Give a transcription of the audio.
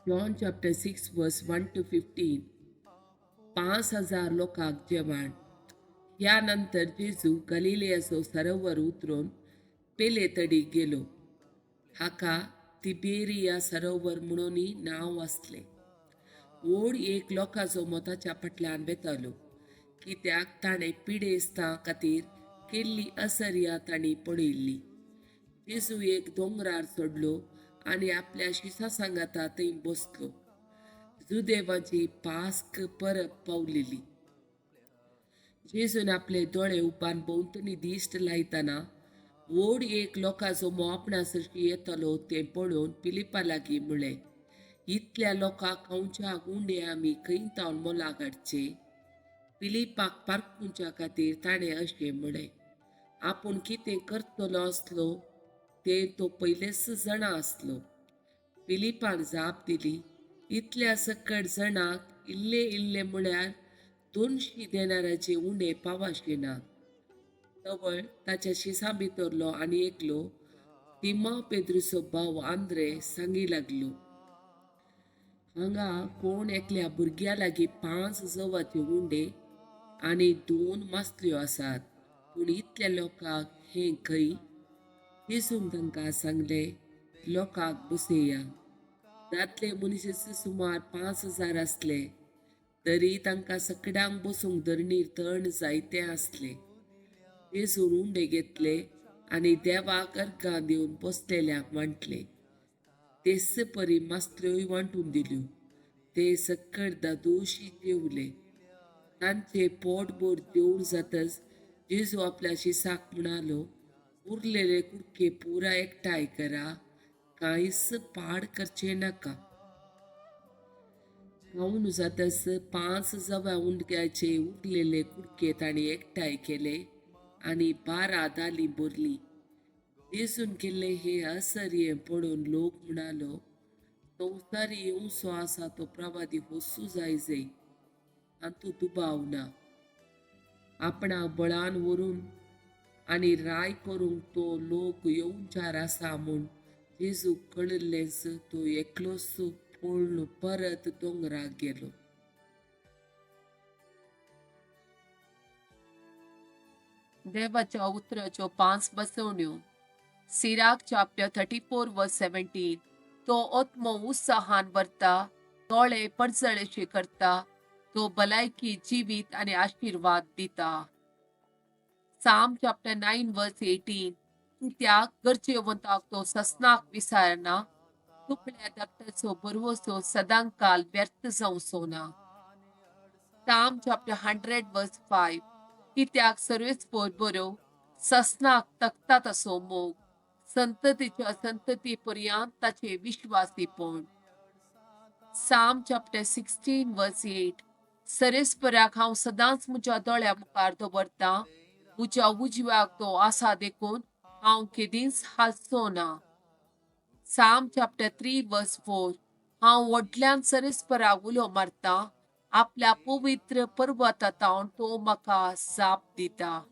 John chapter 6 verse 1 to 15. 5000 लोकांक जेवण. ह्या नंतर जेजू गलिलेयाचो सरोवर उतरून पेले तडीक गेलो. हाका तिबेरिया सरोवर म्हणूनय नांव आसलें. व्हड एक लोकांचो ताच्या फाटल्यान वेतालो, कित्याक ताणें पिडेस्तां खातीर केल्ली असर्या तांणी पळयल्ली. जेजू एक दोंगरार चडलो आनी आपल्या शिसा सांगाता थंय बसलो. जुदेवाची पास्क परब पावलेली. जेजून आपले दोळे उपान भोंवतणी दिश्ट लायतना व्हड एक लोकांचो जमो आपणा सरशी येतलो तें पळोवन फिलिपा लागीं म्हळें, "इतल्या लोकांक खावच्याक उंडे आमी खंय तावन मोलाक हाडचे?" फिलिपाक पारखुच्या खातीर ताणें अशें म्हळें. आपूण कितें करतलो आसलो तें तो पयलेच जाणा आसलो. फिलिपान जाप दिली, "इतल्या सकट जाणांक इल्ले इल्ले म्हळ्यार 200 देनाराचे उंडे पावाशे नात." तवळ ताच्या शिसां भितरलो आनी एकलो, सिमांव पेद्रूचो भाव आंद्रे, सांगी लागलो, "हांगा कोण एकल्या भुरग्या लागीं पांच जवाचे उंडे आनी दोन मासल्यो आसात, पूण इतल्या लोकांक हें खंय?" जेजून तांकां सांगलें, "लोकांक बसया." दादले मनीस सुमार 5000 आसले. तरी तांकां सगळ्यांक बसूंक धरणीर तण जायते आसले. जेजून उंडे घेतले आनी देवाक अर्गां दिवन बसलेल्यांक वांटले. तेच परी मासल्योय वांटून दिल्यो. ते सकट दादोशी जेवले. तांचे पोटभर जेवण जातच जेजू आपल्या शिसाक म्हणालो, "उरलेले कुडके पुरा एकठांय करा, कांयच पाड करचें नाका." खावन जातच पांच जव्या उंडग्याचे उरलेले कुडके तांणी एकठांय केले आनी 12 दालीं भरलीं. जेजून केल्ले हे आश्चर्य पळोवन लोक म्हणालो, "संवसारी येवचो आसा तो प्रवादी वसू जाय जाय, हातूंत दुबाव ना. आपणाक बळान व्हरून आनी राय करूंक तो लोक येवचार आसा म्हूण जेजूक कळिल्लेंच तो एकलोच पळून परत दोंगराक गेलो. देवाच्या उतराच्यो पांच बसवण्यो. Sirach chapter 34 verse 17. तो आत्मो उत्साहान भरता, दोळे परजळेशे करता, तो भलायकी, जिवीत आनी आशिर्वाद दिता. Psalm chapter 9 verse 18. कित्याक गरजेवंताक तो ससनाक विसारना, दुबळ्या धाकट्याचो भरवसो सदांकाल व्यर्थ जावचो ना. Psalm chapter 100 verse 5. कित्याक सर्वेस्पर बरो, ससनाक तकता तसो मोग, संततीच्या संतती पर्यंत ताचे विश्वासीपण. Psalm chapter 16 verse 8. सरेस्पराक हांव सदांच म्हज्या दोळ्या मुखार दवरतां, म्हज्या उजव्याक तो आसा देखून हांव केदींच हालचो ना. Psalm chapter 3 verse 4. हांव व्हडल्यान सरेस्पराक उलो मारता, आपल्या पवित्र पर्वता तावन तो म्हाका जाप दिता.